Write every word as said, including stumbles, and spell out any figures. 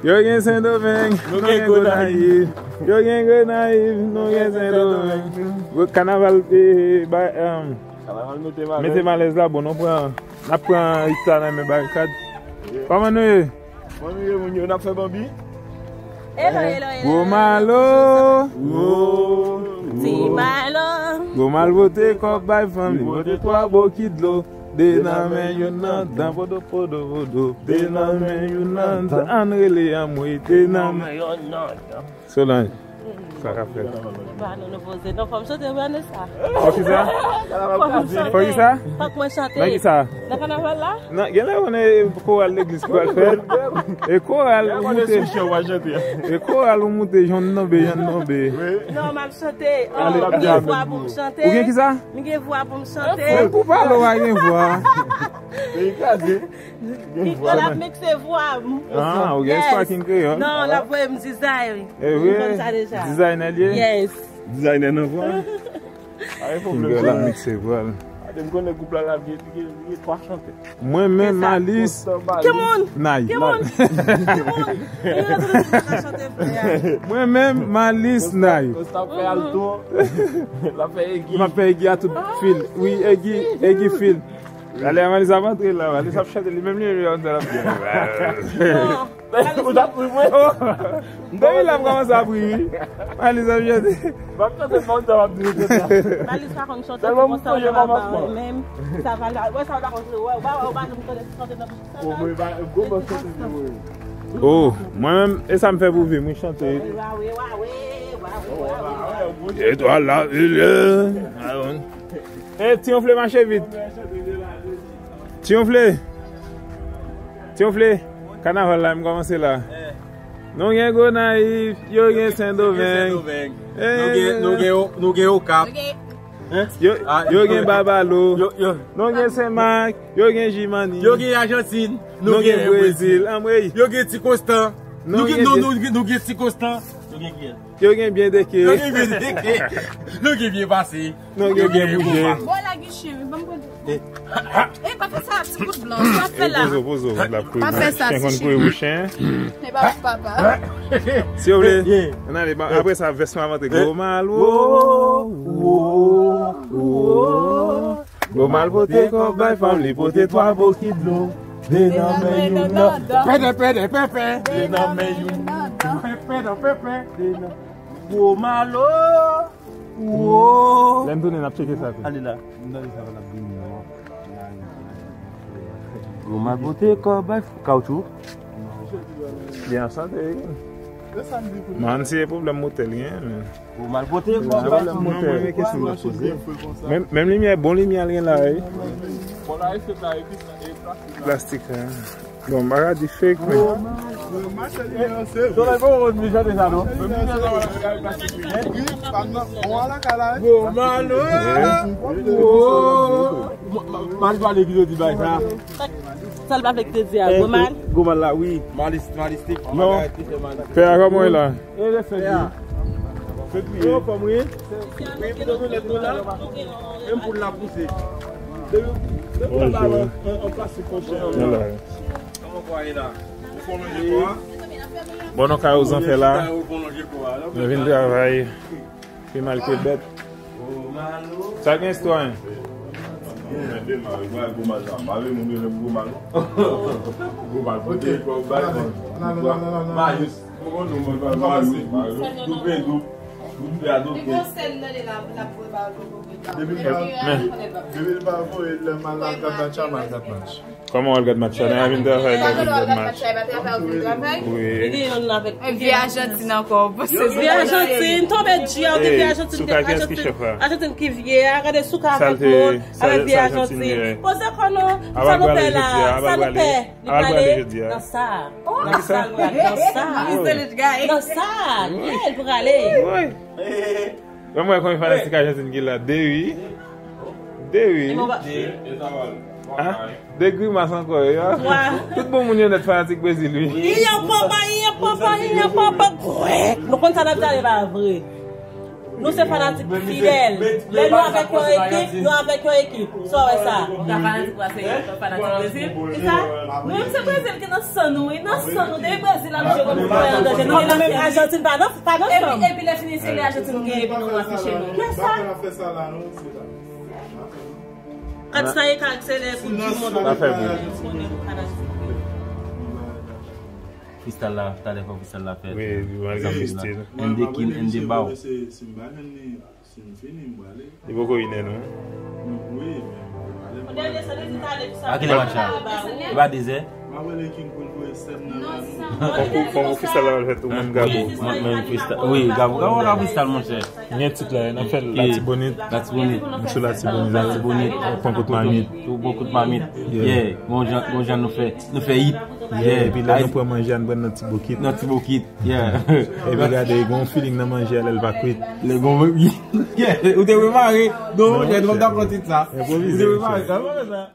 Yo gen Sendomeng, nou gen Gonayiv. Yo gen Gonayiv, nou gen Sendomeng. Kanaval, eh, ba, em, mete malèz la, bon, nou pran, n ap pran Rita nan men Barikad. Kòman nou ye? Bon, nou ye, moun yo, n ap fè banbi. Hello, hello, hello. Gwo Malo. Ti Malo. Gwo Mal pote kòb bay fanmi, pote twa bokit dlo. De nan men youn nan dan, podo, podo, podo. De nan men youn nan dan, ann rele anmwe, de nan men youn nan dan. Solange, sa k ap fèt? Ba nou, nou poze. Non, fò m chante, Vanessa. Fò ki sa? Fò m chante. Fò ki sa? Fòk mwen chante. Nan ki sa? Nan kanaval la? Nan, gen lè konnen koral legliz ki pral fè. E koral ou moute. E koral ou moute, jan nonbe, jan nonbe. Non, m ap chante. Oh, m gen vwa pou m chante. Ou gen ki sa? M gen vwa pou m chante. Menm pou pale w a gen vwa. Peyi kraze. Gen vwa. L ap mikse vwa m. Ah, ou gen espas King Kreyòl. Non, l ap voye m dizay. E vre? M konn sa deja. Dizayner l ye? Yes. Dizayner nan vwa. Pa gen pwoblèm. King Kreyòl ap mikse vwa l. Ade, m konnen gwoup la, l ap gen, li gen, li gen twa chantè. Mwen menm, Malis Nay. Kimoun? Kimoun? Kimoun? Mwen menm, Malis Nay. Konsta fè alto. L ap fè egi. M ap fè egi a tout fil. Wi, egi, egi fil. Ale, Malis ap antre la, Malis ap chante, li menm li menm li ap fè. Ou t ap ri, mwen. M te vin la, m kòmanse ap ri, wi. Malis ap chante. M ap chante, m ap di w konsa. Malis pa konn chante, sèlman m sonje mama mwen. Menm sa va la, wè sa w ta konn chante, wè, wè, wè, wè, m tande chante nan bouch. Oh, mwen pa, gwo bòs chante, mwen. Oh, mwen menm, e sa m fè pou vi m, wi, chante. Etwal la, ilye. E, Tiyonfle mache vit. Tiyonfle. Tiyonfle. Kanaval la, m kòmanse la. Nou gen Gonayiv, yo gen Sendomeng. Nou gen, nou gen, nou gen Okap. Yo, yo gen Babalo. Nou gen Senmak, yo gen Jimani. Yo gen Ajantin, nou gen Brezil. Anmwey. Yo gen Ti Konstan. Nou gen, nou, nou, nou gen Ti Konstan. Nou gen kiyès? Yo gen Byendeke. Yo gen Byendeke. Nou gen Byen Pase. Nou gen Byen Bouje. Bon, la gen chen, wi, ban m pran. E, pa fè sa, ti bout blan. Sa fè la. Pozo, pozo, l ap kouri. Pa fè sa, chen konn kouri pou chen. E pa pou papa. Si w vle, ann ale, apre sa, vès mwen ap antre. Gwo Mal, wo, wo, wo. Gwo Mal pote kòb bay fanm, li pote twa bokit dlo. De nan men youn nan. Pèdè, pèdè, pèpè. De nan men youn nan. Pèdè, pèpè. De nan. Gwo Malo. Wo. Lè m tounen, n ap tcheke sa tou. Ale la. M tande sa, l ap vini, non. Gwo Mal pote kòb bay kawchou. Li an sante, wi. Man, se pwoblèm motè li gen, men. Ou mal pote, ou mal pote. Menm, menm limyè, bon limyè l gen la, wi. Plastik la. Bon, bagay di fake, men. Solèy, bon, ou oblije de sa, non? Bon, malo. Mal pale ki yo di bay sa. Sa l pa vle ki te di a, Gomal? Gomal la, wi. Malis, malis, non. Pè a, kòman w ye la? E lè fè a. Fè kriye. Yo, fòm wi. Wi, pou nou nèt nou la. Menm poul la pouse. Depi, depi w ba an, an plastik konchè an. Kòman kwa ye la? Ou fon lonje kwa? Bon, nou ka yo zan fè la. Ou fon lonje kwa. Nou vin travay. Pi mal ke bèt. Sa gen istwa, en? Gwo mal sa, mare moun yo lè gwo mal. Gwo mal, pote kwa bay. Mayous. Kòman nou mwen pa mal, wi. Doub, doub. Doub, doub. Li gon sèn nan li la, la pou ba doub. Depi pa, depi pa voye lè mal la, gad match, mal gad match. Kòman w al gad match la? Nan vin travay la, vin gad match. Wi. Li gen youn avèk. Vye Ajantin ankò. Vye Ajantin, tonbe di a, vye Ajantin, Ajantin ki vye a, gade Souka avèk moun, avèk vye Ajantin. Poze kò nou, sa nou pè la, sa nou pè. Li prale nan sa. Nan sa, nan sa. Nan sa. Li prale. Mwen mwen konn fanatik Ajantin ki la. De wi. De wi. De grimas ankò yo. Tout bon moun yo nèt fanatik Brezil wi. Iyan papa, iyan papa, iyan papa. Nou konn sa n ap di a, e pa vre. Nou se fanatik fidèl. Lè nou avèk yon ekip, nou avèk yon ekip. Sa w wè sa? Ou ka fanatik Brezil, ou ka fanatik Brezil. Kisa? Nou menm se Brezil ki nan san nou, wi. Nan san nou. Depi Brezil ap jwe konn nou an danje. Nou menm Ajantin pa nan, pa nan san. Epi, epi lè fini se lè Ajantin genyen epi nou afiche nou. Kisa? Kantsa e ka akselere koup di mond. Pa fè bri. Freestyle la, talè fò freestyle la fèt. Wi, wi, malgre freestyle. M de kin, m de baw. Si m pa jwenn li, si m fini, m prale. Li poko inè non. Wi, men m prale. A kilè match la? E pa dezè? M ap rele King pou l voye sèm nan la. Fò pou, fò pou freestyle la fèt ou menm Gabo. Wi, mwen, mwen freestyle. Wi, Gabo, Gabo la freestyle, monchè. Gen tit la, n ap fè l Latibonit. Latibonit. M sou Latibonit. Latibonit. Pran kout mamit. Ou pran kout mamit. Yeah. Yeah. Bon jan, bon jan nou fè, nou fè hit. Yeah. Epi lè nou pran manje a, nou pran nan ti bokit. Nan ti bokit. Yeah. Epi gade, gen yon feeling nan manje a lè l pa kwit. Lè gon, yeah. Ou te remare. Non, monchè, nou pa t ap pran tit sa. Enpwovize, monchè. Ou te remare sa, ou pa fè sa.